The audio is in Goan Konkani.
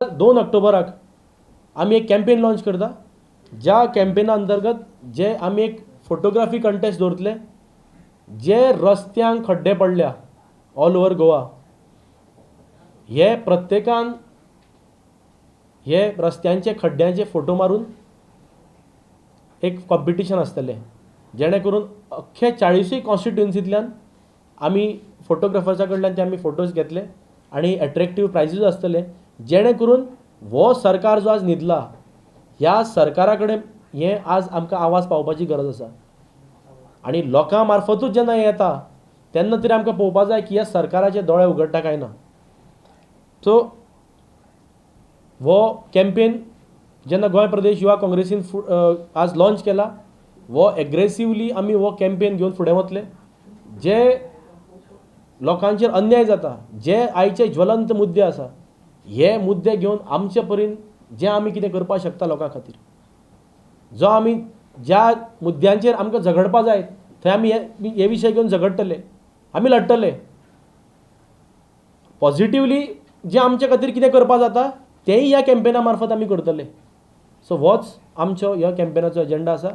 2 ऑक्टोबराक आमी एक कॅम्पेन लॉन्च करता, ज्या कॅम्पेना अंतर्गत जे आमी एक फोटोग्राफी कंटेस्ट दवरतले. जे रस्त्यांक खड्डे पडल्या ऑल ओवर गोवा, हे प्रत्येकान हे रस्त्यांचे खड्ड्यांचे फोटो मारून एक कॉम्पिटिशन आसतलें, जेणे करून अख्खे 40ूय कॉन्स्टिट्युएन्सींतल्यान आमी फोटोग्राफर्सा कडल्यान ते आमी फोटोज घेतले आनी एट्रेक्टीव प्रायजीस आसतले, जेणे करून हो सरकार जो आज न्हिदला, ह्या सरकारा कडेन हे आज आमकां आवाज पावोवपाची गरज आसा. आनी लोकां मार्फतूच जेन्ना हें येता तेन्ना तरी आमकां पळोवपा जाय की ह्या सरकाराचे दोळे उगडटा काय ना. सो हो कॅम्पेन जेन्ना गोंय प्रदेश युवा काँग्रेसीन आज लॉन्च केला, हो एग्रेसिवली आमी हो कॅम्पेन घेवन फुडें वतले. जे लोकांचेर अन्याय जाता, जे आयचे ज्वलंत मुद्दे आसा, हे मुद्दे घेवन आमचे परीन जें आमी कितें करपाक शकता लोकां खातीर, जो आमी ज्या मुद्द्यांचेर आमकां झगडपा जाय थंय आमी हे विशय घेवन झगडटले, आमी लडटले. पॉझिटिवली जें आमचे खातीर कितें करपा जाता तेंय ह्या कॅम्पेना मार्फत आमी करतले. सो होच आमचो ह्या कॅम्पेनाचो एजेंडा आसा.